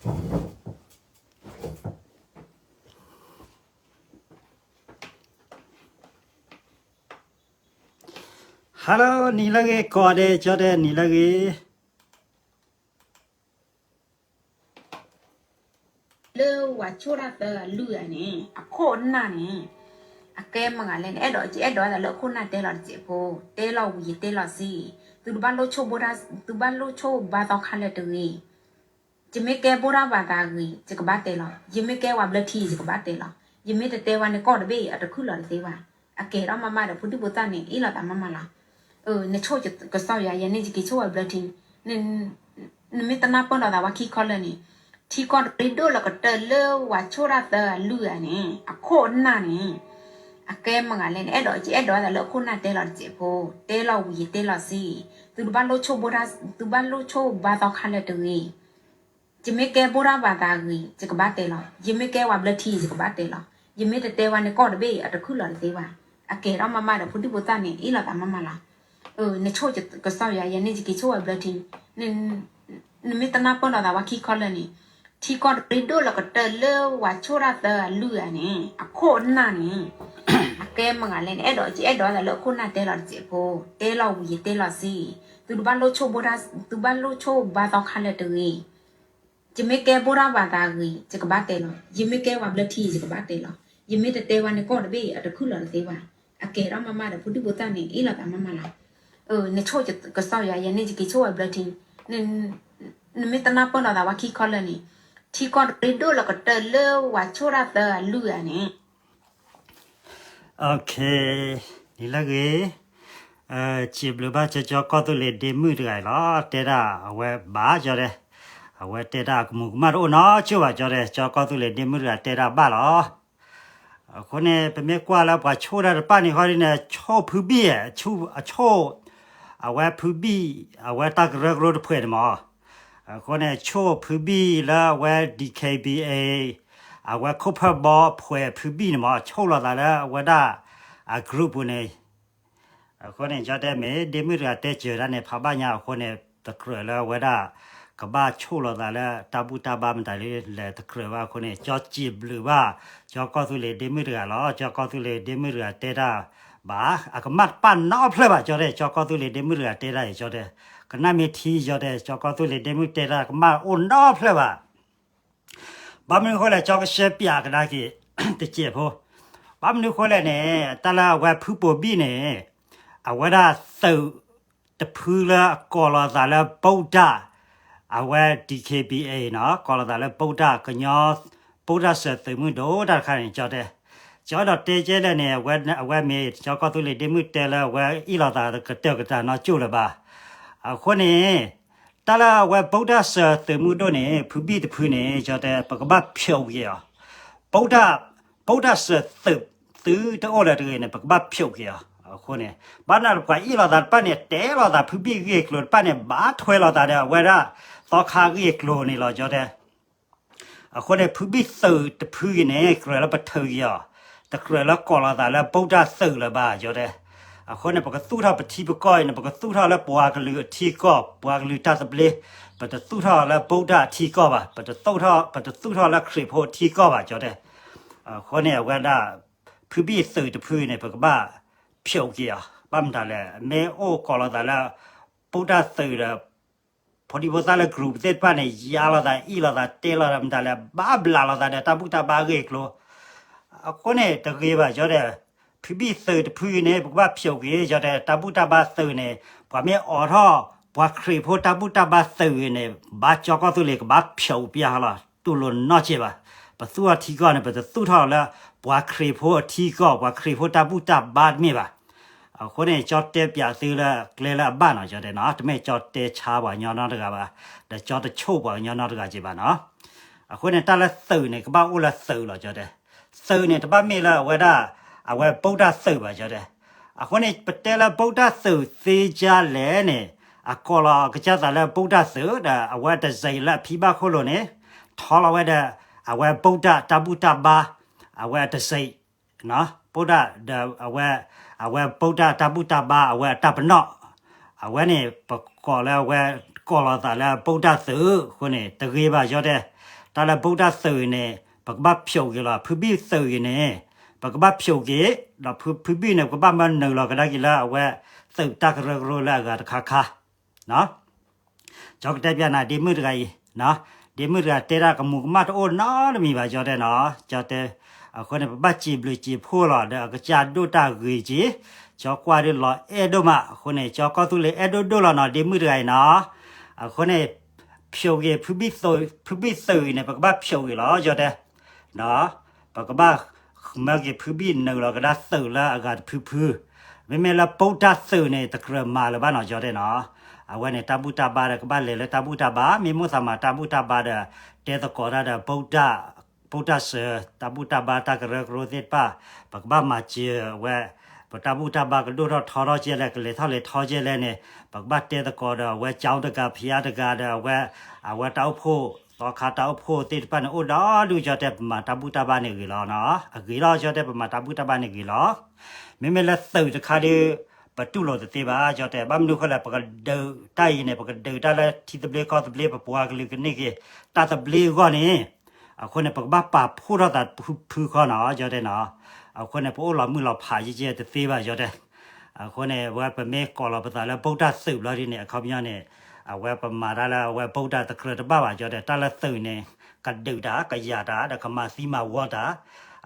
Hello နံၤလၢဂ့ၤ ကိးဂၤဒဲး ကၠီတဲ နံၤလၢဂ့ၤ လၢဝၤဆိၣ်တၢ်သၢအလုၢ်အန့ၣ် အခိၣ်အနၢ်န့ၣ် အကဲမဂၤလဲၣ်န့ၣ် အဲၣ်ဒိး အဲၣ်ဒိးဝဲဒၣ်လၢအခိၣ်နၢ်တဲလီၤတစဲးဖိ, တဲလီၤဝံၤယတဲလီၤစ့, သုတဘၣ်လိၣ်ဆိၣ်ဘိ, သုဘၣ်လိၣ်ဆိၣ်ဘါသီခါလၢာ်တဂ့ၤ. ယမ့ၢ်ကဲဘိၣ်တၢ်ဘၣ်သးဂ့ၤ ယကဘၣ်တဲလီၤ, ယမ့ၢ်ကဲဝၤဘျၢထံ ယကဘၣ်တဲလီၤ, ယမ့ၢ်တတဲဝဲန့ၣ် ကီၢ်တဘ့ၣ်အတခုၣ်လီၤတသ့ဘၣ်. အကဲထီၣ်မးမးဒီး ဖိဒံဖိသၣ်န့ၣ် အ့ၣ်လိာ်သးမးမးလီၤ. နဆိၣ်ကစီၣ်ယၤ ယဲန့ၣ်ယက့ၤဆိၣ်ဝဲဘျၢထံ, နမ့ၢ်တနၢ်ပၢၢ်လိာ်သးဝဲခံခီလၢာ်န့ၣ်, ထံကီၢ်တရံးဒိၣ်လၢကတၢၢ်လၢဝၤဆိၣ်တၢ်သၢအလုၢ်အန့ၣ် အခိၣ်အနၢ်န့ၣ် အကဲမဂၤလဲၣ်န့ၣ် အဲၣ်ဒိး အဲၣ်ဒိးဝဲဒၣ်လၢအခိၣ်နၢ်တဲလီၤတစဲးဖိ, တဲလီၤဝံၤယတဲလီၤစ့, သုတဘၣ်လိၣ်ဆိၣ်ဘိ, သုဘၣ်လိၣ်ဆိၣ်ဘါသီခါလၢာ်တဂ့ၤ. ယမ့ၢ်ကဲဘိၣ်တၢ်ဘၣ်သးဂ့ၤ ယကဘၣ်တဲလီၤ, ယမ့ၢ်ကဲဝၤဘျၢထံ ယကဘၣ်တဲလီၤ, ယမ့ၢ်တတဲဝဲန့ၣ် ကီၢ်တဘ့ၣ်အတခုၣ်လီၤတသ့ဘၣ်. အကဲထီၣ်မးမးဒီး ဖိဒံဖိသၣ်န့ၣ် အ့ၣ်လိာ်သးမးမးလီၤ. နဆိၣ်ကစီၣ်ယၤ ယဲန့ၣ်ယက့ၤဆိၣ်ဝဲဘျၢထံ, နမ့ၢ်တနၢ်ပၢၢ်လိာ်သးဝဲခံခီလၢာ်န့ၣ်, ထံကီၢ်တရံးဒိၣ်လၢကတၢၢ်လၢဝၤဆိၣ်တၢ်သၢအလုၢ်အန့ၣ် အခိၣ်အနၢ်န့ၣ် အကဲမဂၤလဲၣ်န့ၣ် အဲၣ်ဒိး အဲၣ်ဒိးဝဲဒၣ်လၢအခိၣ်နၢ်တဲလီၤတစဲးဖိ, တဲလီၤဝံၤယတဲလီၤစ့, သုတဘၣ်လိၣ်ဆိၣ်ဘိ, သုဘၣ်လိၣ်ဆိၣ်ဘါသီခါလၢာ်တဂ့ၤ. ယမ့ၢ်ကဲဘိၣ်တၢ်ဘၣ်သးဂ့ၤ ယကဘၣ်တဲလီၤ, ယမ့ၢ်ကဲဝၤဘျၢထံ ယကဘၣ်တဲလီၤ, ယမ့ၢ်တတဲဝဲန့ၣ် ကီၢ်တဘ့ၣ်အတခုၣ်လီၤတသ့ဘၣ်. အကဲထီၣ်မးမးဒီး ဖိဒံဖိသၣ်န့ၣ် အ့ၣ်လိာ်သးမးမးလီၤ. နဆိၣ်ကစီၣ်ယၤ ယဲန့ၣ်ယက့ၤဆိၣ်ဝဲဘျၢထံ, နမ့ၢ်တနၢ်ပၢၢ်လိာ်သးဝဲခံခီလၢာ်န့ၣ်, ထံကီၢ်တရံးဒိၣ်လၢကတၢၢ်လၢဝၤဆိၣ်တၢ်သၢအလုၢ်အန့ၣ် နံၤလၢဂ့ၤ, စံးဘျုးဘၣ်ကၠီကီၢ်သူလ့ၤဒ့မုၣ်တဂၤအံၤလီၤ. တဲဒၣ်အဝဲဘၣ်ကၠီတဲ, အဝဲတဲဒၣ်ကမူၤကမၣ်တအိၣ်နီတစဲးဘၣ်ကၠီတဲ, ကၠီကီၢ်သူလ့ၤဒ့မုၣ်တဂၤတဲဒၣ်ဘၣ်လီၤ. အဃိန့ၣ် ပမ့ၢ်ကွၢ်လၢပှၤဆိၣ်တၢ်တဖၣ်န့ၣ်ဃီဒ်န့ၣ် ဆိၣ်ဖုဘံၣ်, အဆိၣ်, အဝဲဖုဘံၣ်, အဝဲတၢ်ကရၢကရိတဖှဲးန့ၣ်မး အဃိန့ၣ် ဆိၣ်ဖုဘံၣ်လၢအဝဲ DKBA အဝဲခိၣ်ဖၢၣ်ဘီဖှဲးဖုဘံၣ်န့ၣ်မး ဆိၣ်လီၤသးလၢအဝဲဒၣ်အ group ပူၤန့ၣ်, အဃိန့ၣ် ကၠီတဲမ့ၢ် ဒ့မုၣ်တဂၤတဲစၢၤတၢ်န့ၣ် ဖးဘၣ်ညါအဃိန့ၣ် တကြၢးလၢအဝဲဒၣ် ကဘၣ်ဆိၣ်လီၤသးလၢတၢ်ဘူၣ်တၢ်ဘါမတၤလၢလဲၤတကြၢးဘၣ်အဃိန့ၣ် ကၠီစံးဘျုးဘၣ် ကၠီကီၢ်သူလ့ၤဒ့မုၣ်တဂၤလီၤ. ကၠီကီၢ်သူလ့ၤဒ့မုၣ်တဂၤတဲတၢ်ဘၣ် အကမၣ်တပၣ်နီတဖျၢၣ်ဘၣ် ကၠီတဲ, ကၠီကီၢ်သူလ့ၤဒ့မုၣ်တဂၤတဲတၢ်အံၤ ကၠီတဲ, ကနၣ်မ့ၢ်ထံ ကၠီတဲ, ကၠီကီၢ်သူလ့ၤဒ့မုၣ်တဲတၢ်ကမၣ်အိၣ်နီတဖျၢၣ်ဘၣ်. ဘၣ်မနုၤအဃိလဲၣ် ကၠီကရှဲပၠးကဒါက့ၤ တစဲးဖိ, ဘၣ်မနုၤအဃိလဲၣ်န့ၣ် တၢ်လၢအဝဲဖုပိာ်ဘံၣ်န့ၣ် အဝဲဒၣ်သုးတဖုလၢအကိးလီၤသးလၢ ဗုဒ္ဓ, အဝဲ DKBA နီၤ ကိးလီၤသးလၢ ဗုဒ္ဓ, ကညီ ဗုဒ္ဓ စၢၤသုးမုၢ်ဒိၣ်တၢ်တခါန့ၣ် ကၠီတဲ, ကၠီဒီးတဲကဲလဲၣ်န့ၣ် အဝဲမ့ၢ် ကၠီကီၢ်သူလ့ၤဒ့မုၣ်တဲလၢအဝဲအ့ၣ်လိာ်သး ကတၢၢ်ကတၢၢ်နီတစဲးလၢၤဘၣ်. အဃိန့ၣ် တၢ်လၢအဝဲ ဗုဒ္ဓ စၢၤသုးမုၢ်ဒိၣ်န့ၣ် ဖုဘံၣ်တဖုန့ၣ် ကၠီတဲ ပကဘၣ်ဖျိးက့ၤအီၤ, ဗုဒ္ဓ, ဗုဒ္ဓ စၢၤသုး, သုးတအိၣ်လၢၤတဂ့ၤန့ၣ် ပကဘၣ်ဖျိးက့ၤအီၤ. အဃိန့ၣ် ဘၣ်နၢ်လၢပှၤအ့ၣ်လိာ်သးတဖၣ်န့ၣ် တဲလိာ်သးဖုဘံၣ်ဂ့ၢ်ကျိၤတဖၣ်န့ၣ် ဘၣ်ထွဲလိာ်သးဒီးအဝဲဒၣ် သီခါဂ့ၢ်ကျိၤန့ၣ်လီၤ ကၠီတဲ. အဃိန့ၣ် ဖုဘံၣ်သုးတဖုအံၤန့ၣ် ကြၢးလၢပထုးက့ၤအီၤ, တကြၢးလၢကိးလီၤသးလၢ ဗုဒ္ဓ သုးလၢၤဘၣ် ကၠီတဲ. အဃိန့ၣ် ပကသူၣ်ထီၣ်ပထံပကီၢ်အံၤန့ၣ် ပကသူၣ်ထီၣ်လၢပှၤကလုာ်အထံကီၢ် ပှၤကလုာ်တၢ်သဘျ့, ပတသူၣ်ထီၣ်လၢ ဗုဒ္ဓ အထံကီၢ်ဘၣ်, ပတသူၣ်ထီၣ်လၢခရံာ်ဖိအထံကီၢ်ဘၣ် ကၠီတဲ. အဃိန့ၣ် အဝဲဒၣ် ဖုဘံၣ်သုးတဖုအံၤန့ၣ် ပကဘၣ်ဖျိးက့ၤအီၤ, ဘၣ်မတၤလဲၣ် မ့ၢ်အိၣ်ကိးလီၤသးလၢ ဗုဒ္ဓ သုးဒီး ဖိဒံဖိသၣ်လၢ group သ့ၣ်တဖၣ်န့ၣ် ယါလိာ်သး အ့ၣ်လိာ်သး တဲလိာ်သးမတၤလဲၣ် ဘၣ်ဘျးလိာ်သးဒီးတၢ်ဘူၣ်တၢ်ဘါဂ့ၢ်ကျိၤ. အဃိန့ၣ် တဂ့ၤဘၣ် ကၠီတဲ, ဖုဘံၣ်သုးတဖုအံၤန့ၣ် ပကဘၣ်ဖျိးက့ၤ ကၠီတဲ, တၢ်ဘူၣ်တၢ်ဘါသုးန့ၣ် ပှၤမ့ၢ်အိးထီၣ် ပှၤခရံာ်ဖိတၢ်ဘူၣ်တၢ်ဘါသုးအံၤန့ၣ် ဘၣ်ကၠီကီၢ်သူလ့ၤကဘၣ်ဖျိးပျၢ်လီၤ တူၢ်လိာ်နီတစဲးဘၣ်. ပသူၣ်ထီၣ်ထံကီၢ်န့ၣ် ပတသူၣ်ထီၣ်လၢ ပှၤခရံာ်ဖိအထံကီၢ် ပှၤခရံာ်ဖိတၢ်ဘူၣ်တၢ်ဘါတမ့ၢ်ဘၣ်. အဃိန့ၣ် ကၠီတဲပၠးသုလၢကျဲလၢအဘၣ်နီၤ ကၠီတဲနီၤ, တမ့ၢ်ကၠီတဲဆါပှၤကညီနီတဂၤဘၣ်, ဒီးကၠီတဆိၣ်ပှၤကညီနီတဂၤက့ၤဘၣ်နီၤ. အဃိန့ၣ် တၢ်လၢသုးန့ၣ် ကဘၣ်အိၣ်လၢသုးလီၤ ကၠီတဲ. သုးန့ၣ် တဘၣ်မ့ၢ်လၢအဝဲဒၣ် အဝဲ ဗုဒ္ဓ သုးဘၣ် ကၠီတဲ. အဃိန့ၣ် ပတဲလၢ ဗုဒ္ဓ သုးသ့ဒ်လဲၣ်န့ၣ် အကိးလီၤကစၢ်သးလၢ ဗုဒ္ဓ သုးဒီး အဝဲတစဲးလၢအဖံဘၣ်ခိၣ်လိၤန့ၣ် ထီလီၤဝဲဒီး အဝဲ ဗုဒ္ဓ တၢ်ဘူၣ်တၢ်ဘါ အဝဲတစဲး ဗုဒ္ဓ ဒီးအဝဲ အဝဲ ဗုဒ္ဓ တၢ်ဘူၣ်တၢ်ဘါ အဝဲအတၢ်ပနီၣ် အဝဲန့ၣ် ပကိးလၢအဝဲ ကိးလီၤသးလၢ ဗုဒ္ဓသုး အဃိန့ၣ် တဂ့ၤဘၣ် ကၠီတဲ, တၢ်လၢ ဗုဒ္ဓသုး အံၤန့ၣ် ပကဘၣ်ဖျိးက့ၤလီၤ, ဖုဘံၣ်သုး အံၤန့ၣ် ပကဘၣ်ဖျိးက့ၤ, ဒီးဖု ဖုဘံၣ်န့ၣ် ပကဘၣ်မၢနုာ်လီၤကဒါက့ၤလၢအဝဲ သုးတၢ်ကရၢကရိလၢအဂၤတခါခါ ကၠီကတဲပျးနၤ ဒ့မုၣ်တဂၤအံၤ, ဒ့မုၣ်တဂၤတဲတၢ်ကမူးကမၣ်တအိၣ်နီတမံၤဘၣ် ကၠီတဲနီၤ, ကၠီတဲ, အဃိန့ၣ် ပဘၣ်စံးဘျုးစံးဖှိၣ်လီၤ ဒီးအကစၢ်ဒိၣ်တၢ်ဂ့ၤက့ၤ, ကၠီကွၢ်ဒုးလီၤအဲၣ်ဒိၣ်မး အဃိန့ၣ် ကၠီကီၢ်သူလ့ၤအဲၣ်ဒိၣ်ဒိၣ်လီၤနီၤ ဒ့မုၣ်တဂၤအံၤနီၤ, အဃိန့ၣ် ဖျိးက့ၤ ဖုဘံၣ်သုး အံၤန့ၣ် ပကဘၣ်ဖျိးက့ၤလီၤ ကၠီတဲ ပကဘၣ်မၢက့ၤ ဖုဘံၣ်နုာ်လီၤကဒါသုးလၢအဂၤတဖုဖု, မ့မ့ၢ်လၢ ဗုဒ္ဓသုး န့ၣ် တကြၢးမၤလၢၤဘၣ်နီၤ ကၠီတဲနီၤ, အဝဲန့ၣ် တၢ်ဘူၣ်တၢ်ဘါဒီး ကဘၣ်လဲၤလၢတၢ်ဘူၣ်တၢ်ဘါ, မ့ၢ်မိၣ်သးမၤတၢ်ဘူၣ်တၢ်ဘါဒီး တဲသကိးတၢ်ဒီး ဗုဒ္ဓ ဗုဒ္ဓသုး တၢ်ဘူၣ်တၢ်ဘါတၢ်ကရၢကရိသ့ၣ်တဖၣ်, ပကဘၣ်မၤစၢၤအဝဲ, ပတၢ်ဘူၣ်တၢ်ဘါကဒိၣ်ထီၣ်ထီထီၣ်ကဲလဲၣ် ကလဲၤထီၣ်လဲၤထီကဲလဲၣ်န့ၣ်, ပကဘၣ်တဲသကိးဒီးအဝဲ ကၠီတဂၤ ဖယါတဂၤဒီးအဝဲ, အဝဲတၢ်အိၣ်ဖှိၣ် သီခါတၢ်အိၣ်ဖှိၣ်သ့ၣ်တဖၣ်န့ၣ် အိၣ်ဒီဒူၣ် ကၠီတဲ ပမၤတၢ်ဘူၣ်တၢ်ဘါန့ၣ်ဂ့ၤလီၤနီၤ, အဂ့ၤလီၤ ကၠီတဲ ပမၤတၢ်ဘူၣ်တၢ်ဘါန့ၣ်ဂ့ၤလီၤ, မ့မ့ၢ်လၢသုးတခါဒီး ပတူၢ်လိာ်တသ့ဘၣ် ကၠီတဲ, ဘၣ်မနုၤဃိလဲၣ် ပကဒုးတၢ်အံၤန့ၣ် ပကဒုးတၢ်လၢထံသဘျ့ကီၢ်သဘျ့ ပပှၤကလုာ်ကန့ၢ်က့ၤ တၢ်သဘျ့အဂီၢ်န့ၣ်, အဃိန့ၣ် ပကဘၣ်ပာ်ဖှိၣ်ထီၣ်သးဖုဖုဃီနီၤ ကၠီတဲနီၤ, အဃိန့ၣ် ပအိၣ်လီၤမုၢ်လီၤဖးယဲၢ်ကဲတသ့ဘၣ် ကၠီတဲ, အဃိန့ၣ် အဝဲပမ့ၢ်ကိးလီၤပသးလၢ ဗုဒ္ဓသုး ဘျီဒ်န့ၣ် အခီပညီန့ၣ်, အဝဲပမၤတၢ်လၢအဝဲ ဗုဒ္ဓ တကြၢးတဘၣ်ဘၣ် ကၠီတဲ, တၢ်လၢသုးန့ၣ် ကဒုးတၢ် ကယာ်တၢ် ဒီးကမၤသံမၤဝီတၢ်,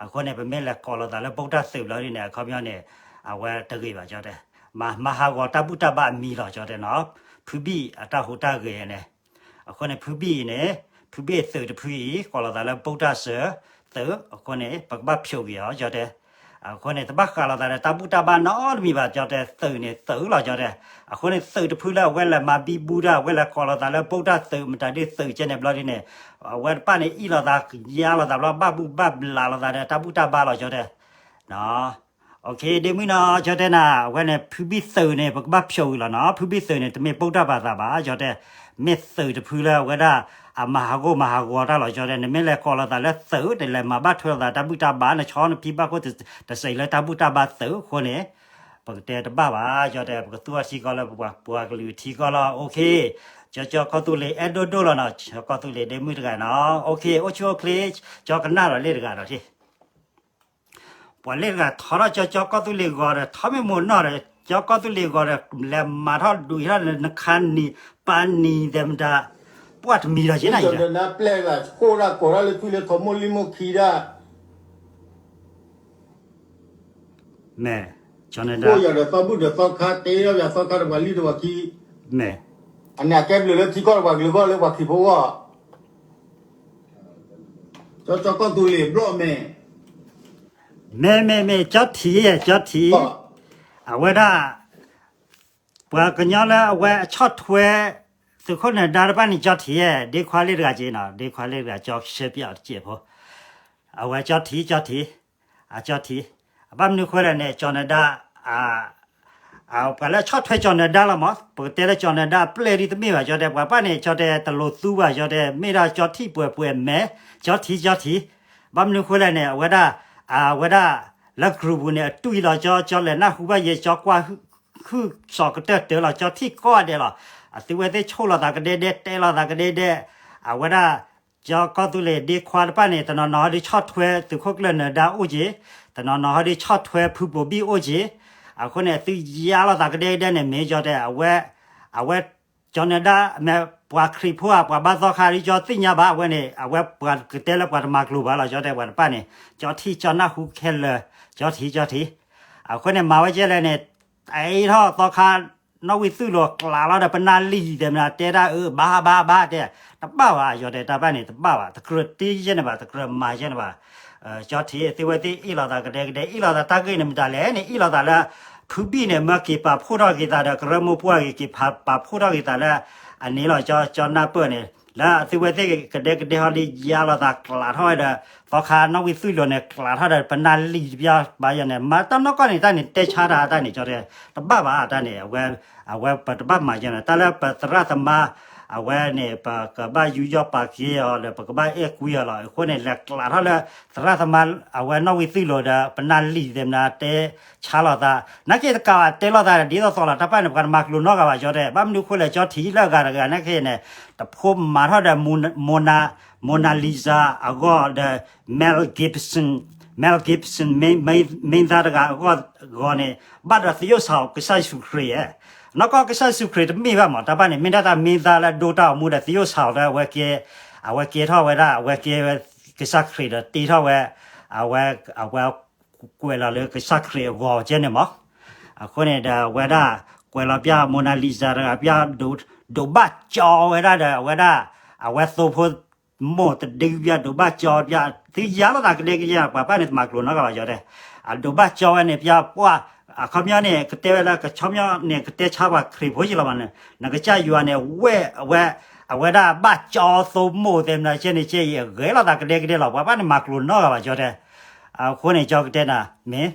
အဃိန့ၣ် ပမ့ၢ်လဲၤကိးလီၤသးလၢ ဗုဒ္ဓသုး ဘျီဒ်န့ၣ် အခီပညီန့ၣ်, အဝဲတဂ့ၤဘၣ် ကၠီတဲ, မၤ မၤဟးဂီၤတၢ်ဘူၣ်တၢ်ဘါအမံၤလီၤ ကၠီတဲနီၤ, ဖုဘံၣ်အတၢ်ဟူးတၢ်ဂဲၤန့ၣ်, အဃိန့ၣ် ဖုဘံၣ်အံၤန့ၣ်, ဖုဘံၣ်သုးတဖုအံၤ ကိးလီၤသးလၢ ဗုဒ္ဓသုး သုး အဃိန့ၣ် ပကဘၣ်ဖျိးက့ၤအီၤ ကၠီတဲ, အဃိန့ၣ် တဘၣ်ဃးလိာ်သးဒီးတၢ်ဘူၣ်တၢ်ဘါနီတမံၤဘၣ် ကၠီတဲ, သုးန့ၣ်သုးလီၤ ကၠီတဲ, အဃိန့ၣ် သုးတဖုလၢအဝဲလဲၤမၤဘံဘူတၢ် အဝဲလဲၤကိးလီၤသးလၢ ဗုဒ္ဓသုး မတၤဒ်သုးကဲန့ၣ် ဘျီဒ်န့ၣ်, အဝဲတဖၣ်န့ၣ် အ့ၣ်လိာ်သး ကယါလိာ်သး ဘျီ ဘၣ်ဘူၣ်ဘၣ်ဘျးလိာ်သးဒီးတၢ်ဘူၣ်တၢ်ဘါလီၤ ကၠီတဲ ဒ့မုၣ်နီၤ ကၠီတဲနၤ အဝဲန့ၣ် ဖုဘံၣ်သုးန့ၣ် ပကဘၣ်ဖျိးဝံၤလီၤနီၤ, ဖုဘံၣ်သုးန့ၣ် တမ့ၢ် ဗုဒ္ဓဘာသာ ဘၣ် ကၠီတဲ, မ့ၢ်သုးတဖုလၢအဝဲဒၣ် အမၤဟးဂီၤမၤဟးဂီၤတၢ်လီၤ ကၠီတဲ, နမ့ၢ်လဲၤကိးလီၤသးလၢသုး တလဲၤမၤဘၣ်ထွဲလိာ်သးတၢ်ဘူၣ်တၢ်ဘါ နဆီနဖံဘၣ်ခိၣ်တစဲးလၢတၢ်ဘူၣ်တၢ်ဘါသုးအဃိန့ၣ်, ပကတဲတဘၣ်ဘၣ် ကၠီတဲ, ပကသူအီၤထံကီၢ်လၢပပှၤကလုာ်ထံကီၢ်လီၤ, OK, ကၠီကၠီကီၢ်သူလ့ၤအဲၣ်ဒိၣ်ဒိၣ်လီၤနီၤ, ကၠီကီၢ်သူလ့ၤဒ့မုၣ်တဂၤနီၤ, OK, အိၣ်ဆူၣ်အိၣ်ချ့, ကၠီကနၣ်ဒီးလ့ၣ်တဂၤဒီးထံၣ် ပှၤလ့ၣ်တဂၤထီထီၣ်ကၠီကီၢ်သူလ့ၤဂီၤဒီး ထီမ့ၢ်မိၢ်နီၢ်ဒီး ကၠီကီၢ်သူလ့ၤဂီၤဒီး လဲၤမၤထီၣ်ဒုးထီၣ်နခါနံၤပၢနံၤသဲးမတၤ, ပှၢ်တမံၤဒီးက့နၤအံၤဒီး မ့ၢ်, ကၠီနဒါပျဲၢ်လၢဆှိၣ်ဒၣ်ကိးထီၣ်လၢသွံၣ်လၢထီမိၢ်လံမိၢ်ခံဒၣ်, မ့ၢ်, ကၠီနဒါ, အိၣ်ယၤဒီးသီဘူၣ်ဒီးသီခါ တ့ထီၣ်ယၤသီခါတပှၤလံတပှၤခံ, မ့ၢ်, အန့ၣ်အကဲဘျုးလၢထံကီၢ်တပှၤကလုာ်ဂီၢ်လၢပှၤခရံာ်ဖိဂီၢ် ကၠီကၠီကီၢ်သူလ့ၤဘျီၣ်မ့ၢ်, မ့ၢ်မ့ၢ်မ့ၢ် ကၠီထံၣ် ကၠီထံၣ်, အဝဲဒၣ် ပှၤကညီလၢအဝဲအဆီၣ်ထွဲ သုးခိၣ်နၢၤဒါတဖၣ်န့ၣ် ကၠီထံၣ်, ဒ့ခွါလ့ၣ်တဂၤက့နီၤ, ဒ့ခွါလ့ၣ်တဂၤ ကၠီဆှၢပျီတစဲးဖိ, အဝဲကၠီထံၣ် ကၠီထံၣ်, အကၠီထံၣ်, အဘၣ်မနုၤဃိလဲၣ်န့ၣ် ကၠီနဒါ ပှၤလၢအဆီၣ်ထွဲကၠီနဒါလီၤမး, ပကတဲလၢကၠီနဒါအပျဲၢ်ဒ်တမ့ၢ်ဘၣ် ကၠီတဲ, ပှၤတဖၣ်န့ၣ် ကၠီတဲတလိၤသူဘၣ် ကၠီတဲ, မ့ၢ်ဒၣ်ကၠီထံၣ်ပှဲၤပှဲၤမဲာ်, ကၠီထံၣ် ကၠီထံၣ်, ဘၣ်မနုၤဃိလဲၣ်န့ၣ် အဝဲဒၣ်, အဝဲဒၣ် လၢ group ပူၤန့ၣ် အတူၢ်အံၤလီၤ ကၠီ, ကၠီလဲၤနၢ်ဟူဘၣ်ယဲ ကၠီကွၢ်ဟုၣ်စီၤကတၢၢ်တၢၢ်လီၤ ကၠီထံၣ်ကိးဂၤဒဲးလီၤ, အသုဝဲသ့ၣ်ဆိၣ်လီၤသးကဒဲဒဲ တဲလီၤသးကဒဲဒဲ, အဝဲဒၣ် ကၠီကီၢ်သူလ့ၤဒ့ခွါတဖၣ်န့ၣ် တနီၤနီၤဟီဒုးဆီၣ်ထွဲသုးခိၣ်ကျၢၢ်နၢၤဒါအိၣ်က့ၤ, တနီၤနီၤဟီဒုးဆီၣ်ထွဲဖုဘိၤဘံၣ်အိၣ်က့ၤ, အဃိန့ၣ် အသုယါလီၤသးကဒဲကဒဲန့ၣ် မ့ၢ်ကၠီတဲ အဝဲ, အဝဲ ကၠီနၢၤဒါ မ့ၢ်ပှၤခရံာ်ဖိဧါ ပှၤဘါသီခါဒ်ကၠီသ့ၣ်ညါဘၣ် အဝဲန့ၣ် အဝဲပှၤကတဲလၢပှၤတမၤကျိၤဘၣ်လီၤ ကၠီတဲ ပှၤတဖၣ်န့ၣ် ကၠီထံၣ်ကၠီနၢ်ဟူခဲလၢာ်, ကၠီထံၣ် ကၠီထံၣ်, အဃိန့ၣ် မၤဝဲကဲလဲၣ်န့ၣ် တအ့ၣ်ထီၣ်သီခါ နီၣ်ဝံၤသုးလိာ်ကျးလီၤဒီး ပနၢ်လံၤတဲမနုၤ တဲဒၣ်အၢ ဘၣ်ဘၣ်ဘၣ်တဲ, တဘၣ်ဘၣ် ကၠီတဲ တၢ်တဖၣ်န့ၣ် တဘၣ်ဘၣ် တကြၢးတ့ယဲၢ်န့ၣ်ဘၣ် တကြၢးမၤယဲၢ်န့ၣ်ဘၣ် ကၠီထံၣ် သုဝဲသ့ၣ်အ့ၣ်လိာ်သးကဒဲကဒဲ အ့ၣ်လိာ်သးတၢ်ဂ့ၢ်န့ၣ်မတၤလဲၣ်န့ၣ် အ့ၣ်လိာ်သးလၢ ဖုဘံၣ်န့ၣ် မၢက့ၤပာ်ဖှိၣ်ထီၣ်က့ၤသးဒီး ကရၢမိၢ်ပှၢ်က့ၤ က့ၤပာ်ဖှိၣ်ထီၣ်က့ၤသးလၢ အန့ၣ်လီၤ ကၠီနၢ်ပၢၢ်န့ၣ် လၢအသုဝဲသ့ၣ်ကဒဲကဒဲဟီလံ ယါလိာ်သးကျးထီၣ်ဝဲဒီး သီခါနီၣ်ဝံၤသုးလိာ်န့ၣ် ကျးထီၣ်ဒီး ပနၢ်လံၤတပျီဘၣ်ယဲၢ်န့ၣ် မၤတၢ်နီၢ်ကီၢ်န့ၣ် တၢ်န့ၣ် တဲဆါတၢ်တၢ်န့ၣ် ကၠီတဲ တဘၣ်ဘၣ်တၢ်န့ၣ် အဝဲပတဘၣ်မၤယဲၢ်န့ၣ် တၢ်လၢပသရၣ်သမါ အဝဲန့ၣ် ပကဘၣ်ယူးယီၣ်ပာ်က့ၤအီၤဒီး ပကဘၣ်အဲၣ်ကွံအီၤလီၤ. အဃိန့ၣ် လဲၤကျးထီၣ်လၢ သရၣ်သမါ အဝဲနီၣ်ဝံသုးလိၤဒီး ပနၢ်လံၣ်သ့ၣ်မနုၤ တဲဆါလိာ်သး နာ်က့တကးဘၣ် တဲလိာ်သးဒ်သိးသိးလီၤ. တၢ်ပၢ်န့ၣ် ပှၤတမၤကျိၤနီတဂၤဘၣ် ကၠီတဲ. ဘၣ်မနုၤအဃိလဲၣ် ကၠီထံၣ်လၢအဂၤတဂၤနာ်က့န့ၣ် တဖိမၤထီၣ်ဒီး Mona Lisa အဂီၢ်ဒီး Mel Gibson, Mel Gibson မင်းသားတဂၤအဂီၢ်ဂီၤန့ၣ် ဘၣ်ဒီးသရုပ်ဆောင် ကစၢ်ယ့ၣ်ၡူးခရံာ်ဧါ. နီၢ်ကီၢ်ကစၢ်ယ့ၣ်ၡူးခရံာ်တမ့ၢ်ဘၣ်မး တၢ်ပၢ်န့ၣ် မ့ၢ်ဒၣ်တၢ်မင်းသားလၢဒိတၢ်အိၣ်မူဒီး သရုပ်ဆောင်လၢအဝဲကဲ, အဝဲကဲထီၣ်ဝဲဒၣ် အဝဲကဲဝဲကစၢ်ခရံာ်ဒီးတ့ထီၣ်ဝဲ, အဝဲ, အဝဲကွဲးလီၤလၢကစၢ်ခရံာ်အဂီၤကဲန့ၣ်မး. အဃိန့ၣ်ဒီး အဝဲဒၣ် ကွဲးလီၤပျၢ် Mona Lisa တဂၤပျၢ် ဒိးဘၣ်ကၠီဝဲဒၣ်ဒီး အဝဲဒၣ် အဝဲသိဖိ မိၢ်တဒုပျၢ် ဒိးဘၣ်ကၠီပျၢ် သုယါလိာ်သးကဒဲကဒဲ ပှၤပၢ်န့ၣ် တမၤကျိၤနီတဂၤဘၣ် ကၠီတဲ. အဒိးဘၣ်ကၠီဝဲန့ၣ် ပျၢ်ပှၢ် အခီပညီန့ၣ် ကတဲဝဲလၢ ကဆီပညီန့ၣ် ကတဲဆါပှၤခရံာ်ဖိယံၤလီၤမးန့ၣ် နကစၢ်ယွၤန့ၣ် ဝဲၢ်အဝဲ, အဝဲဒၣ်ဘၣ်ကၠီသိမိၢ်သ့ၣ်မနုၤ ကဲန့ၣ်ကဲအံၤ အဂဲၤလိာ်သးကဒဲကဒဲလီၤ. ပှၤပၢ်န့ၣ် မၤကျိၤနီတဂၤဘၣ် ကၠီတဲ. အဃိန့ၣ် ကၠီကတဲနၤ မ့ၢ်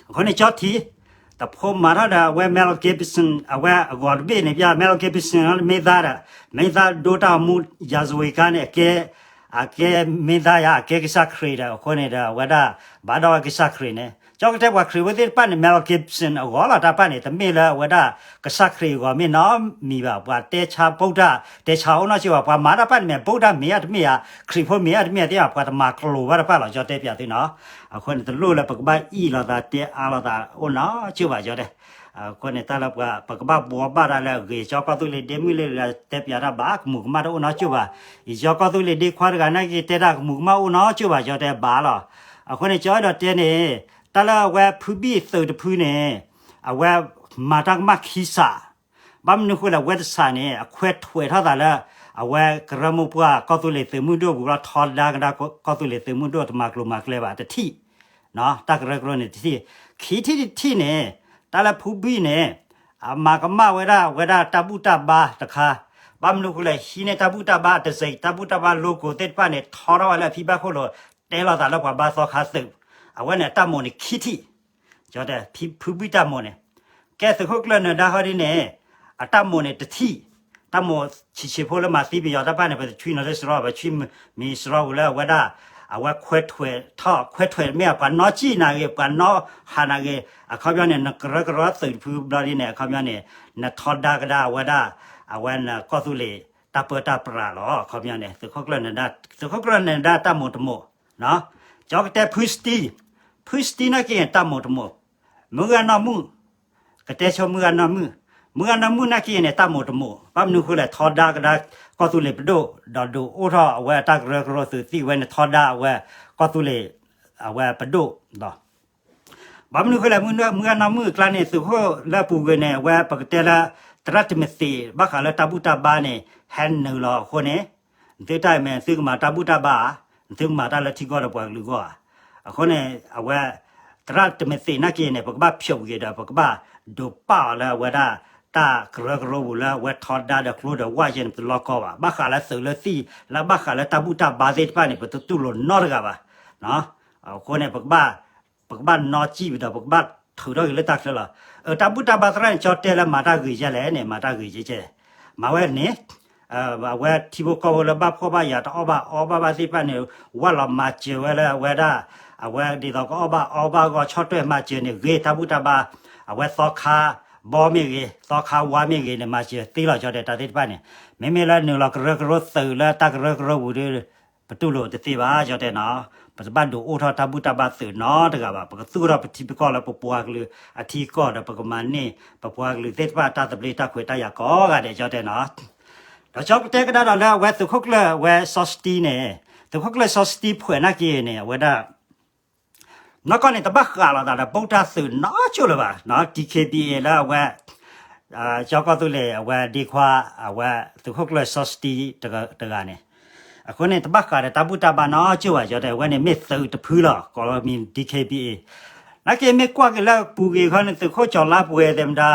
အဃိန့ၣ် ကၠီထံၣ် တဖိမၤထီၣ်ဒီး အဝဲ Mel Gibson အဝဲအဂီၤတဘ့ၣ်န့ၣ် ပျၢ် Mel Gibson မင်းသားဒီး မင်းသား ဒိတၢ်အိၣ်မူ ရာဇဝင်ကားန့ၣ် အကဲ, အကဲမင်းသားယါ အကဲကစၢ်ခရံာ်ဒီး အဃိန့ၣ်ဒီး အဝဲဒၣ် ဘၣ်ဒီးဝဲကစၢ်ခရံာ်န့ၣ် ကၠီကတဲ ပှၤခရံာ်ဖိသ့ၣ်တဖၣ်န့ၣ် Mel Gibson အဂီၢ်လီၤ တၢ်ပၢ်န့ၣ် တမ့ၢ်လၢအဝဲဒၣ် ကစၢ်ခရံာ်အဂီၤမ့ၢ်နီတမံၤဘၣ်. ပှၤတဲဆါ ဗုဒ္ဓ တဲဆါအိၣ်နီတကၠိၢ်ဘၣ်. ပှၤမၤတၢ်ပၢ်န့ၣ်မ့ၢ် ဗုဒ္ဓ မ့ၢ်ဧါတမ့ၢ်ဧါ ခရံာ်ဖိမ့ၢ်ဧါတမ့ၢ်ဧါသ့ၣ် ပှၤတမၤကျိၤဘၣ်တဖၣ်လီၤ ကၠီတဲပျၢ်သုနီၤ. အဃိန့ၣ် တလိၣ်လၢပကဘၣ်အ့ၣ်လိာ်သး တဲအါလိာ်သး အိၣ်နီတကၠိၢ်ဘၣ် ကၠီတဲ. အဃိန့ၣ် တၢ်လၢပှၤ ပကဘၣ်ဘှီဘၣ်တၢ်လၢအဂ့ၤ ကၠီကီၢ်သူလ့ၤဒ့မုၣ်လ့ၣ်လၢတဲပျၢ်တၢ်ဘၣ် ကမူၤကမၣ်တအိၣ်နီတကၠိၢ်ဘၣ်. ယကၠီကီၢ်သူလ့ၤဒ့ခွါတဂၤနာ်က့ တဲတၢ်ကမူၤကမၣ်အိၣ်နီတကၠိၢ်ဘၣ် ကၠီတဲဘၣ်လီၤ. အဃိန့ၣ် ကၠီအဲၣ်ဒိးတဲန့ၣ် တၢ်လၢအဝဲဖုဘံၣ်သုးတဖုန့ၣ် အဝဲမၤတၢ်ကမၣ်ခံစး ဘၣ်မနုၤဃိလဲၣ် အဝဲတစးန့ၣ် အခွဲးထွဲးထီၣ်သးလၢ အဝဲကရၢမိၢ်ပှၢ်ကီၢ်သူလ့ၤသုးမုၢ်ဒိၣ်ပူၤလီၤ ထီဒါကဒါကီၢ်သူလ့ၤသုးမုၢ်ဒိၣ် တမၤကျိၤမၤကျဲဘၣ် တထံၣ်, တၢ်ကရၢကရိန့ၣ်တထံၣ်. ခံထံၣ်တထံၣ်န့ၣ် တၢ်လၢဖုဘံၣ်န့ၣ် အမၤကမၣ်ဝဲဒၣ် ဝဲဒၣ်တၢ်ဘူၣ်တၢ်ဘါတခါ, ဘၣ်မနုၤဃိလဲၣ် ဟံးန့ၢ်တၢ်ဘူၣ်တၢ်ဘါ တစဲး တၢ်ဘူၣ်တၢ်ဘါ logo သ့ၣ်တဖၣ်န့ၣ် ထီထီၣ်ဝဲလၢအဖံဘၣ်ခိၣ်လိၤ တဲလိာ်သးလၢပှၤဘါသီခါသုး, အဝဲန့ၣ်အတၢ်မိၣ်န့ၣ်ခံထံၣ် ကၠီတဲ ဖုဘံၣ်တၢ်မိၣ်န့ၣ်, ကဲသုးခိၣ်ကျၢၢ်နၢၤဒါဟီဒ်န့ၣ် အတၢ်မိၣ်န့ၣ်တထံၣ်, တၢ်မိၣ်ဆံးဆံးဖိလၢမၤသံပယီၤတၢ်ပၢ်န့ၣ် ပတဆွံနီၤလၢစရီ ပဆွံမံၤစရီပူၤလၢအဝဲဒၣ်, အဝဲခွဲးထွဲးထီၣ် ခွဲးထွဲးမ့ၢ်ပှၤနီၢ်ကံၣ်နၤဂ့ၤ ပှၤနီၢ်ဟးနၤဂ့ၤ အခီပညီန့ၣ် နကရၢကရိသုးတဖုဘျီဒ်န့ၣ် အခီပညီန့ၣ် နထီဒါကဒါအဝဲဒၣ်, အဝဲနကီၢ်သူလ့ၤတၢ်ပၢတၢ်ပြးလီၤ အခီပညီန့ၣ် သုးခိၣ်ကျၢၢ်နၢၤဒါ, သုးခိၣ်ကျၢၢ်နၢၤဒါတၢ်မိၣ်တမိၣ် ကၠီကတဲဖုစတံ, ဖုစတံနာ်က့န့ၣ် တၢ်မိၣ်တမိၣ်, မုၢ်ဂၤနီၢ်မုၣ်, ကတဲဆိမုၢ်ဂၤနီၢ်မုၣ်, မုၢ်ဂၤနီၢ်မုၣ်နာ်က့န့ၣ် တၢ်မိၣ်တမိၣ်, ဘၣ်မနုၤဃိလဲၣ် ထီဒါကဒါကီၢ်သူလ့ၤပဒိၣ်, ဒီးဒုးအိၣ်ထီၣ်အဝဲတၢ်ကရၢကရိသုးသံဝဲန့ၣ် ထီဒါအဝဲကီၢ်သူလ့ၤ, အဝဲပဒိၣ်ဒီး ဘၣ်မနုၤဃိလဲၣ် မုၢ်ဂၤနီၢ်မုၣ်အကျါန့ၣ် သုးခိၣ်လၢအပူၤကွံာ်န့ၣ် အဝဲပကတဲလၢ သရၣ်တံၤမသ့း ဘၣ်ဃးလၢတၢ်ဘူၣ်တၢ်ဘါန့ၣ် ဟဲနုာ်လီၤအဃိန့ၣ်, သုတၢ်အံၤမ့ၢ် သုကမၤတၢ်ဘူၣ်တၢ်ဘါဧါ, သုကမၤတၢ်လၢထံကီၢ်ဒီးပှၤကလုာ်အဂီၢ်ဧါ. အဃိန့ၣ် အဝဲ သရၣ်တံၤမသ့းနာ်က့န့ၣ် ပကဘၣ်ဖျိးက့ၤဒီး ပကဘၣ်ဒုးပာ်အီၤလၢအဝဲဒၣ် တၢ်ကရၢကရိပူၤလၢအဝဲထီဒါဒီးကျိဒီးဝၣ်ယဲန့ၣ် ပတလီၢ်ကီဘၣ်. ဘၣ်ဃးလၢသုးလၢသံၣ် လၢဘၣ်ဃးလၢတၢ်ဘူၣ်တၢ်ဘါသ့ၣ်တဖၣ်န့ၣ် ပတတူၢ်လိာ်နီတဂၤဘၣ်. အဃိန့ၣ် ပကဘၣ် ပကဘၣ်နီၢ်ကံၣ်ဒီး ပကဘၣ်ထုးထီၣ်က့ၤလၢတၢ်ချၢလီၤ. အတၢ်ဘူၣ်တၢ်ဘါသရၣ်န့ၣ် ကၠီတဲလၢမၤတၢ်ဂ့ၤယဲလဲၣ်န့ၣ် မၤတၢ်ဂ့ၤယဲကဲ, မၤဝဲန့ၣ် အဝဲထံဖိကီၢ်ဖိလၢဘၣ်ဖှီၣ်ဘၣ်ယာ်တအီၣ်ဘၣ်အီဘၣ်ဘၣ်သ့ၣ်တဖၣ်န့ၣ် ဝၢ်လီၤမၤစၢၤဝဲလၢအဝဲဒၣ်, အဝဲဒ်သိးကအီၣ်ဘၣ်အီဘၣ်အဂီၢ် ဆီၣ်ထွဲမၤစၢၤန့ၣ်ဂ့ၤ တၢ်ဘူၣ်တၢ်ဘါ, အဝဲသီခါဘီမ့ၢ်ဂ့ၤ သီခါဝါမ့ၢ်ဂ့ၤန့ၣ် မၤစၢၤသ့လီၤ ကၠီတဲတၢ်သ့ၣ်တဖၣ်န့ၣ်, မ့မ့ၢ်လၢနုာ်လီၤကရၢကရိသုးလၢတၢ်ကရၢကရိပူၤဒီး ပတူၢ်လိာ်တသ့ဘၣ် ကၠီတဲနီၤ. ပတဘၣ်ဒုးအိၣ်ထီၣ်တၢ်ဘူၣ်တၢ်ဘါသုးနီတဂၤဘၣ်. ပကသူၣ်ထီၣ်ပထံပကီၢ်လၢပပှၤကလုာ်အထံအကီၢ်ဒီး ပကမၤန့ၢ် ပပှၤကလုာ်သ့ၣ်တဖၣ်တၢ်သဘျ့တၢ်ခွဲးတၢ်ယာ်ကိးဂၤဒဲး ကၠီတဲနီၤ. ဒီးကၠီကတဲကဒါဒီးလၢအဝဲသုးခိၣ်ကျၢၢ်ဝဲစီၤစတံန့ၣ်, သုးခိၣ်ကျၢၢ်စီၤစတံဖှဲးနာ်က့န့ၣ် အဝဲဒၣ် နီၢ်ကီၢ်န့ၣ် တဘၣ်ဃးလိာ်သးဒီး ဗုဒ္ဓသုးနီတကၠိၢ်လၢၤဘၣ်, ဒီး DKBA လၢအဝဲ ကၠီကီၢ်သူလ့ၤ အဝဲဒ့ခွါ အဝဲသုးခိၣ်ကျၢၢ်စီၤစတံတဂၤန့ၣ်, အဃိန့ၣ် တဘၣ်ဃးဒီးတၢ်ဘူၣ်တၢ်ဘါနီတကၠိၢ်ဘၣ် ကၠီတဲ. အဝဲန့ၣ်မ့ၢ်သုးတဖုလီၤ ကိးမံၤ DKBA. နာ်က့မ့ၢ်ကွၢ်က့ၤလၢပူၤကွံာ်ခီန့ၣ် သုးခိၣ်ကၠီၤလါပှဲၤသဲးမတၤ,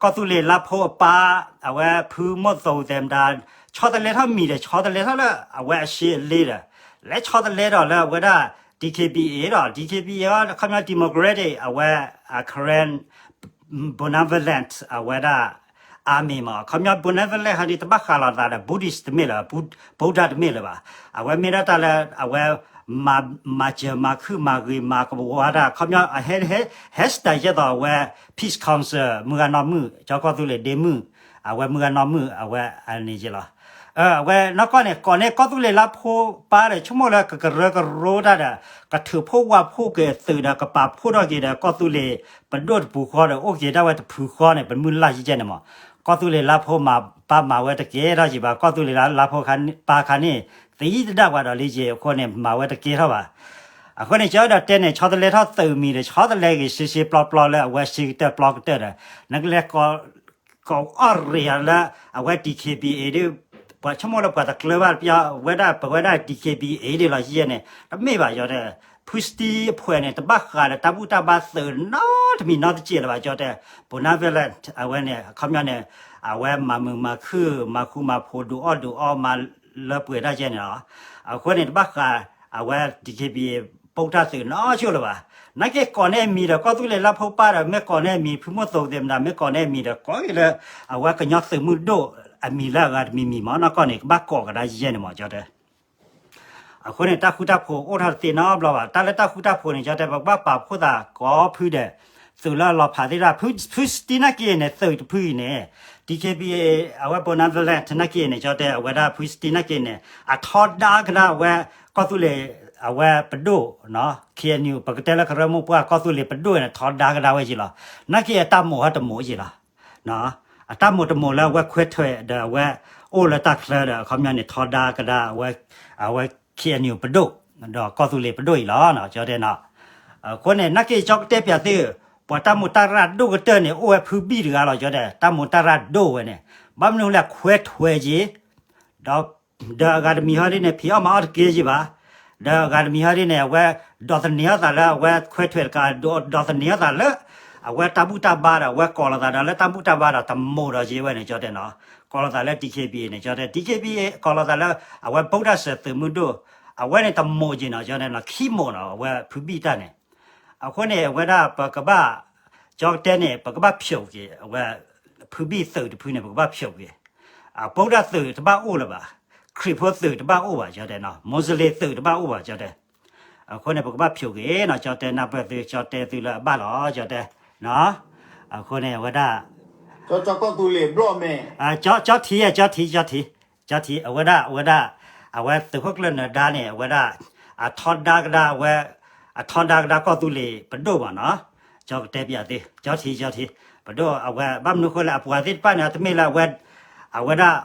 ကီၢ်သူလ့ၤလါဖိအပၢ်, အဝဲဖုမိၢ်သိးသဲးမတၤ, ဆီတလဲထီၣ်မံၤဒီး ဆီတလဲထီၣ်လၢအဝဲအရှေ့အလ့ဒီး လဲၤဆီတလဲဒီးလၢအဝဲဒၣ် DKBA ဒီး DKBA အခီပညီ Democratic အဝဲ Karen Benevolent အဝဲဒၣ် အါမံၤမး ခီပညီ Bonaparte ဟီဒ် တဘၣ်ဃးလိာ်သးဒီး Buddhist တမ့ၢ်လၢၤ Buddha တမ့ၢ်လၢၤဘၣ်. အဝဲမ့ၢ်ဒၣ်တၢ်လၢ အဝဲ မၤစၢၤမၤခုၣ်မၤဂ့ၤ မၤကဝီၤတၢ် ခီပညီ ဟဲ ဟဲ ဟဲစတးယဲၢ်သိးအဝဲ Peace Council မုၢ်ဂၤနီၢ်မုၣ် ကၠီကီၢ်သူလ့ၤဒ့မုၣ် အဝဲမုၢ်ဂၤနီၢ်မုၣ် အဝဲအန့ၣ်ယဲၢ်လီၤ. အဝဲနီၢ်ကီၢ်န့ၣ် ကိးန့ၢ်ကီၢ်သူလ့ၤလါဖိပၢ်ဒီး ဆိကမိၣ်လၢကကရၢကရိတၢ်ဒီး ကထုးဖှိၣ်ဝးဖှိၣ်က့ၤသုးဒီး ကပာ်ဖှိၣ်ထီၣ်က့ၤဒီး ကီၢ်သူလ့ၤပဒိၣ်တပူၤဃီဒီး အိၣ်က့ၤဒၣ်ဝဲတဖုဃီန့ၣ် ပမုၢ်လၢ်ယကဲန့ၣ်မး ကီၢ်သူလ့ၤလါဖိမၤပၢ်မၤဝဲတကဲထီၣ်ယံၤဘၣ် ကီၢ်သူလ့ၤလါဖိခါပၢ်ခါန့ၣ် သံတဒၣ်ပှၤဒီးလံယံၤအဃိန့ၣ် မၤဝဲတကဲထီၣ်ဘၣ်. အဃိန့ၣ် ကၠီဒီးတဲန့ၣ် ဆီတလဲထီၣ်သုးမံၤဒီး ဆီတလဲဂ့ၤ စ့စ့ပျီပျီလၢအဝဲစ့ကတၢၢ်ပျီကတၢၢ်ဒီး နကလဲၤ ကိးအီၣ်ရ့ၤလၢ အဝဲ DKBA ဒ် ပှၤဆိကမိၣ်လၢပှၤတကျၢၤဘၣ် ပဝဲဒၣ် ပဝဲဒၣ် DKBA ဒ်လီၤယဲၢ်န့ၣ် တမ့ၢ်ဘၣ် ကၠီတဲ. ဖုစတံအဖှဲးန့ၣ် တဘၣ်ဃးဒီးတၢ်ဘူၣ်တၢ်ဘါသုးနီတမံၤနီတစဲးလၢၤဘၣ် ကၠီတဲ. Bonaparte အဝဲန့ၣ် အခီပညီန့ၣ် အဝဲမၤမုာ်မၤခုၣ် မၤဃူမၤဖိး ဒုးအီၣ်ဒုးအီ မၤလၢပှဲၤတၢ်ယဲၢ်န့ၣ်လီၤ. အဃိန့ၣ် တဘၣ်ဃး အဝဲ DKBA ပဒိၣ်တၢ်သုးနီဆိၣ်လၢၤဘၣ်. နာ်က့ကိးန့ၢ်အမံၤဒီး ကီၢ်သူလ့ၤလါဖိပၢ်ဒီး မ့ၢ်ကိးန့ၢ်အမံၤ ဖုမိၢ်သိးသ့ၣ်မတၤ မ့ၢ်ကိးန့ၢ်အမံၤဒီး ကိးက့ၤလၢ အဝဲကညီသုးမုၢ်ဒိၣ်အမံၤလၢအဂၤတမံၤမံၤမး နီၢ်ကီၢ်န့ၣ် ကဘၣ်ကိးကဒါယဲၢ်န့ၣ်မး ကၠီတဲ. အဃိန့ၣ် တၢ်ဃူတၢ်ဖိးအိၣ်ထီၣ်တသ့နီတဘျီဘၣ်. တၢ်လၢတၢ်ဃူတၢ်ဖိးန့ၣ် ကၠီတဲ ပကဘၣ်ပာ်ဖှိၣ်သးကိးဖုဒီး သုးလၢအလီၤဖးသ့ၣ်တဖၣ် ဖု ဖုစတံနာ်က့န့ၣ် သုးတဖုအံၤန့ၣ် DKBA အဝဲ Bonaparte နာ်က့န့ၣ် ကၠီတဲ အဝဲဒၣ်ဖုစတံနာ်က့န့ၣ် အထီဒါကဒါဝဲ ကီၢ်သူလ့ၤ အဝဲပဒိၣ် KNU ပကတဲလၢကရၢမိၢ်ပှၢ် ကီၢ်သူလ့ၤပဒိၣ်န့ၣ် ထီဒါကဒါဝဲယံၤလီၤ. နာ်က့အတၢ်မိၣ်ဟီတမိၣ်ယံၤလီၤ. အတၢ်မိၣ်တမိၣ်လၢအဝဲခွဲးထွဲးဒီးအဝဲအိၣ်လၢတၢ်ချၢဒီး အခီပညီန့ၣ် ထီဒါကဒါအဝဲ အဝဲ KNU ပဒိၣ် ဒီးကီၢ်သူလ့ၤပဒိၣ်အံၤလီၤ ကၠီတဲနီၤ. အဃိန့ၣ် နာ်က့ကၠီကတဲပၠးသု ပှၤတၢ်မိၣ်တၢ်ရၢ်ဒိၣ်ကတၢၢ်န့ၣ် အိၣ်ဝဲဖုဘံၣ်တဂၤလီၤ ကၠီတဲ တၢ်မိၣ်တၢ်ရၢ်ဒိၣ်ဝဲန့ၣ် ဘၣ်မနုၤလဲၣ်ခွဲးထွဲးယံၤ ဒီး ဒီးအဂၤတမံၤဟီဒ်န့ၣ် ဖံးအီၣ်မၤအီၣ်တက့ၢ်ယံၤဘၣ်. ဒီးအဂၤတမံၤဟီဒ်န့ၣ် အဝဲ ဒိးသန့ၤအီၣ်သးလၢအဝဲခွဲးထွဲးတကး ဒိး ဒိးသန့ၤအီၣ်သးလၢ အဝဲတၢ်ဘူၣ်တၢ်ဘါဒီး အဝဲကိးလိာ်သးဒီးလၢတၢ်ဘူၣ်တၢ်ဘါဒီး တမိၢ်ဒီးယံၤဝဲန့ၣ် ကၠီတဲနီၤ. ကိးလိာ်သးလၢ DKBA န့ၣ် ကၠီတဲ DKBA ကိးလိာ်သးလၢ အဝဲဗုဒ္ဓဆဲးသုးမုၢ်ဒိၣ် အဝဲန့ၣ်တမိၢ်ယံၤနီၤ ကၠီတဲနီၤ ခံမိၢ်နီၤ အဝဲဖုဘံၣ်တၢ်န့ၣ် အဃိန့ၣ် အဝဲဒၣ်ပကဘၣ် ကၠီကတဲန့ၣ် ပကဘၣ်ဖျိးက့ၤ အဝဲ ဖုဘံၣ်သုးတဖုန့ၣ် ပကဘၣ်ဖျိးက့ၤ အ ဗုဒ္ဓသုးတဘၣ်အိၣ်လၢၤဘၣ်, ခရံာ်ဖိသုးတဘၣ်အိၣ်ဘၣ် ကၠီတဲနီၤ, မူစလ့ၣ်သုးတဘၣ်အိၣ်ဘၣ် ကၠီတဲ. အဃိန့ၣ် ပကဘၣ်ဖျိးက့ၤနီၤ ကၠီတဲ နၢ်ပၢၢ်သု ကၠီတဲသုလၢအဘၣ်လီၤ ကၠီတဲ. အဃိန့ၣ် အဝဲဒၣ် ကၠီထံ ကၠီထံ ကၠီထံ ကၠီထံ အဝဲဒၣ် အဝဲဒၣ် အဝဲသုးခိၣ်ကျၢၢ်နၢၤဒါန့ၣ် အဝဲဒၣ် အထီဒါကဒါဝဲ အထီဒါကဒါကီၢ်သူလ့ၤပဒိၣ်မးနီၤ, ကၠီကတဲပၠးသု ကၠီထံ ကၠီထံ ပဒိၣ် အဝဲ ဘၣ်မနုၤဃိလဲၣ် အပှၤသ့ၣ်တဖၣ်န့ၣ် တမ့ၢ်လၢအဝဲ အဝဲဒၣ်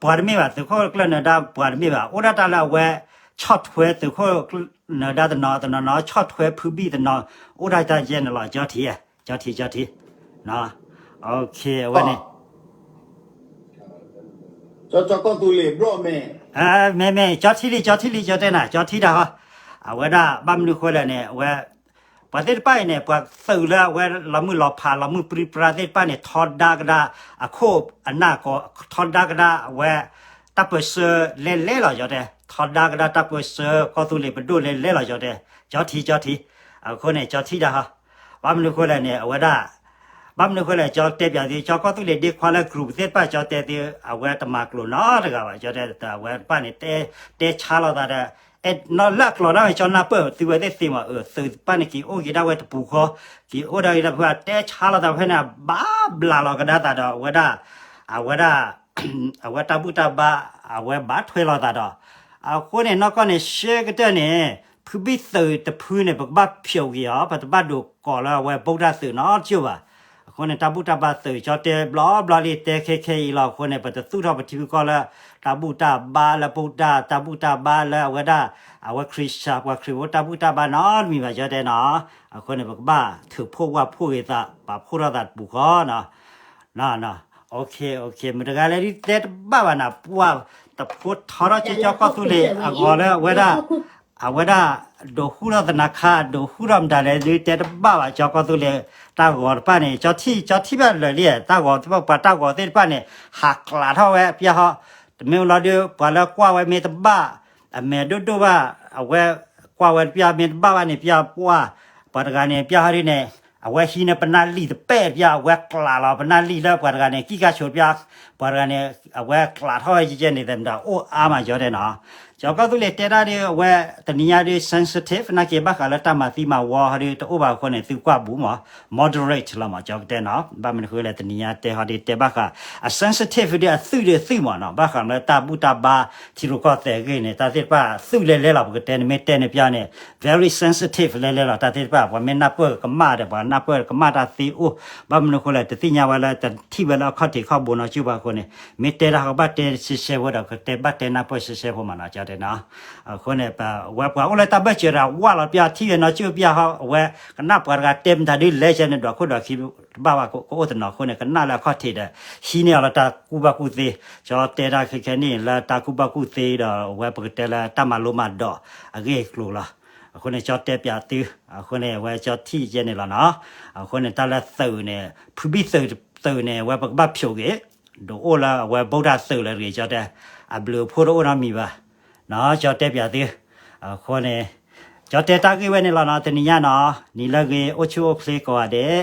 ပှၤတမ့ၢ်ဘၣ် သုးခိၣ်ကျၢၢ်နၢၤဒါ ပှၤတမ့ၢ်ဘၣ် အိၣ်ဒၣ်တၢ်လၢအဝဲ ဆီၣ်ထွဲသုးခိၣ်နၢၤဒါတနီၤ တနီၤနီၤ ဆီၣ်ထွဲဖုဘံၣ်တနီၤ အိၣ်ဒၣ်တၢ်ယဲၢ်န့ၣ်လီၤ ကၠီထံ ကၠီထံ ကၠီထံ အဝဲန့ၣ် ကၠီထံ မ့မ့ၢ် ကၠီထံလံ ကၠီထံလံ ကၠီတဲနၤ ကၠီထံတၢ်ဟီ အဝဲဒၣ် ဘၣ်မနုၤဃိလဲၣ်န့ၣ် အဝဲ ပှၤသ့ၣ်တဖၣ်အံၤန့ၣ် ပှၤသုးလၢအဝဲလီၤမုၢ်လီၤဖး လီၤမုၢ်ပြံပြါသ့ၣ်တဖၣ်န့ၣ် ထီဒါကဒါ အခိၣ်အနၢ်ကီၢ် ထီဒါကဒါအဝဲ တၢ်ပၢၢ်ဆၢလဲၤလဲၤလီၤ ကၠီတဲ ထီဒါကဒါတၢ်ပၢၢ်ဆၢ ကီၢ်သူလ့ၤပဒိၣ်လဲၤလဲၤလီၤ ကၠီတဲ ကၠီထံ ကၠီထံ အဃိန့ၣ် ကၠီထံတၢ်ဟီ ဘၣ်မနုၤဃိလဲၣ်န့ၣ် အဝဲဒၣ် ဘၣ်မနုၤဃိလဲၣ် ကၠီတဲပၠးသု ကၠီကီၢ်သူလ့ၤဒ့ခွါလၢ group သ့ၣ်တဖၣ် ကၠီတဲသု အဝဲတမၤကျိၤနီတဂၤဘၣ် ကၠီတဲ အဝဲတဖၣ်န့ၣ် တဲ တဲဆါလိာ်သးဒီး လၢအကျိၤဒၣ်ဝဲ ကၠီနၢ်ပၢၢ်သုဝဲသ့ၣ်သ့မး အသုးတဖၣ်န့ၣ် က့ၤအိၣ်က့ၤဒၣ်ဝဲတပူၤဃီ က့ၤအိၣ်ဒၣ်က့ၤဒၣ်ဖဲ တဲဆါလိာ်သးဖဲန့ၣ် ဘၣ်ဘျးလီၤကဒါသးဒီး အဝဲဒၣ် အဝဲဒၣ် အဝဲတၢ်ဘူၣ်တၢ်ဘါ အဝဲဘၣ်ထွဲလိာ်သးဒီး အဃိန့ၣ် နီၢ်ကီၢ်န့ၣ် ရှဲကတၢၢ်န့ၣ် ဖုဘံၣ်သုးတဖုန့ၣ် ပကဘၣ်ဖျိးက့ၤအီၤ ပတဘၣ်ဒိးကိးလၢအဝဲ ဗုဒ္ဓသုးနီတကၠိၢ်ဘၣ်. အဃိန့ၣ် တၢ်ဘူၣ်တၢ်ဘါသုး ကၠီတဲဘျီဘျီလံ တဲခဲခဲအံၤလီၤ အဃိန့ၣ် ပတသူၣ်ထီၣ်ပထံပကီၢ်လၢ တၢ်ဘူၣ်တၢ်ဘါလၢ ဗုဒ္ဓ တၢ်ဘူၣ်တၢ်ဘါလၢအဝဲဒၣ် အဝဲခရံာ်စၢ် ပှၤခရံာ်ဖိတၢ်ဘူၣ်တၢ်ဘါနီတမံၤဘၣ် ကၠီတဲနီၤ. အဃိန့ၣ် ပကဘၣ်ထုးဖှိၣ်ဝၣ်ဖှိၣ်ဂ့ၤသး ပာ်ဖှိၣ်ထီၣ်သးတပူၤဃီနီၤ မတဂၤလဲၣ်ဒုးတဲတဘၣ်ဘၣ်နၤ ပှၤတဖိထီထီၣ်ကၠီကၠီကီၢ်သူလ့ၤအဂီၤလၢအဝဲဒၣ် အဝဲဒၣ် ဒိးဃူထီၣ်သနၤခါ ဒိးဃူထီၣ်မတၤလဲၣ်ဒုးတဲတဘၣ်ဘၣ် ကၠီကီၢ်သူလ့ၤ တၢ်ဂီၤတဖၣ်န့ၣ် ကၠီထံၣ် ကၠီထံၣ်ဘၣ်လၢာ်လံ တၢ်ဂီၤသ့ၣ်တဖၣ် ပှၤတၢ်ဂီၤသ့ၣ်တဖၣ်န့ၣ် ဟးကျးထီၣ်ဝဲပျၢ်ဟီ တမ့ၢ်လီၤဒုး ပှၤလၢကွၢ်ဝဲမ့ၢ်တဘၣ် အမဲာ်ဒိၣ်ဒိၣ်ဘၣ် အဝဲကွၢ်ဝဲတပျၢ်မ့ၢ်တဘၣ်ဘၣ်န့ၣ် ပျၢ်ပှၢ် ပှၤတဂၤန့ၣ် ပျၢ်ဟီဒ်န့ၣ် အဝဲဟံးန့ၢ်ပနၢ်လံာ်တပဲၢ်တပျၢ် အဝဲကျးလီၤပနၢ်လံာ်လၢပှၤတဂၤန့ၣ် ကံၣ်ကါဆိးတပျၢ် ပှၤတဂၤန့ၣ် အဝဲကျးထီၣ်ဝဲကဲန့ၣ် သဲမတၤအိၣ်အါမးကၠီတဲနီၤ. ကၠီကီၢ်သူလ့ၤတဲတၢ်ဒီး အဝဲတနံၤညါဒီး sensitive နာ်က့ဘၣ်ဃးလၢတၢ်မၤသံမၤဝီဟီဒီး တအိၣ်ဘၣ်အဃိန့ၣ် သုကွၢ်ဘူးမး moderate လီၤမး ကၠီကတဲနီၤ. ဘၣ်မနုၤဃိလဲၣ် တနံၤညါတဲဟီဒီး တဲဘၣ်ဃး အ sensitive ဒီးအသုးဒီးသုးမးနီၤ. ဘၣ်ဃးလၢတၢ်ဘူၣ်တၢ်ဘါ ထံရူၢ်ကီၢ်သဲးအဂ့ၢ်န့ၣ် တၢ်သ့ၣ်တဖၣ်သုးလဲၤလဲၤလီၤ ပကတဲန့ၣ် မ့ၢ်တဲန့ၣ်ပျၢ်န့ၣ် very sensitive လဲၤလဲၤလီၤ တၢ်သ့ၣ်တဖၣ် ပှၤမ့ၢ်နၢ်ပၢၢ်ကမၣ်ဒီး ပှၤနၢ်ပၢၢ်ကမၣ်တၢ်သ့အိၣ် ဘၣ်မနုၤဃိလဲၣ် တသ့ၣ်ညါဝဲလၢ တထံၣ်ဝဲလၢအခီၣ်ထံးခီၣ်ဘိနီၤ ကၠူၢ်ဘၣ်အဃိန့ၣ် မ့ၢ်တဲတၢ်ကဘၣ်တဲရှဲရှဲဖိဒီး ကတဲဘၣ်တဲနၢ်ပၢၢ်ရှဲရှဲဖိမးနီၤ ကၠီတဲနီၤ. အဃိန့ၣ် ပဝဲပှၤအိၣ်လၢတၢ်ဘၢၣ်စၢၤတဂၤဝၢ်လီၤပျၢ် ထံၣ်ဝဲနီၤ ကၠူၢ်ပျၢ်ဟီ အဝဲကနၣ်ပှၤတဂၤတဲမတၤဒုးလဲၤကဲန့ၣ် ဒွးခိၣ်ဒွးခံတဘၣ်ဘၣ် ကအိၣ်တနီၤအဃိန့ၣ် ကနၣ်လၢအခီၣ်ထံးဒီး ဟံးန့ၢ်အီၤလၢတၢ်ကူၣ်ဘၣ်ကူၣ်သ့ ကၠီတဲတၢ်ခဲခဲန့ၣ် လၢတၢ်ကူၣ်ဘၣ်ကူၣ်သ့ဒီး အဝဲပကတဲလၢတၢ်မၤလိမၤဒိးအဂ့ၢ်အကျိၤလီၤ. အဃိန့ၣ် ကၠီတဲပၠးသု အဃိန့ၣ် အဝဲကၠီထံၣ်ကဲန့ၣ်လီၤနီၤ. အဃိန့ၣ် တၢ်လၢသုးန့ၣ် ဖုဘံၣ်သုးသုးန့ၣ် အဝဲပကဘၣ်ဖျိးက့ၤ ဒိးအိၣ်လၢအဝဲ ဗုဒ္ဓ သုးလၢတဂ့ၤ ကၠီတဲ အဘျုးအဖှိၣ်တအိၣ်နီတမံၤဘၣ်နီၤ ကၠီတဲပၠးသု. အဃိန့ၣ် ကၠီတဲတၢ်ဂ့ၢ်ဝဲန့ၣ်လီၤနီၤ တနံၤညါနီၤ နံၤလၢအဂ့ၤ အိၣ်ဆူၣ်အိၣ်ချ့ကိးဂၤဒဲး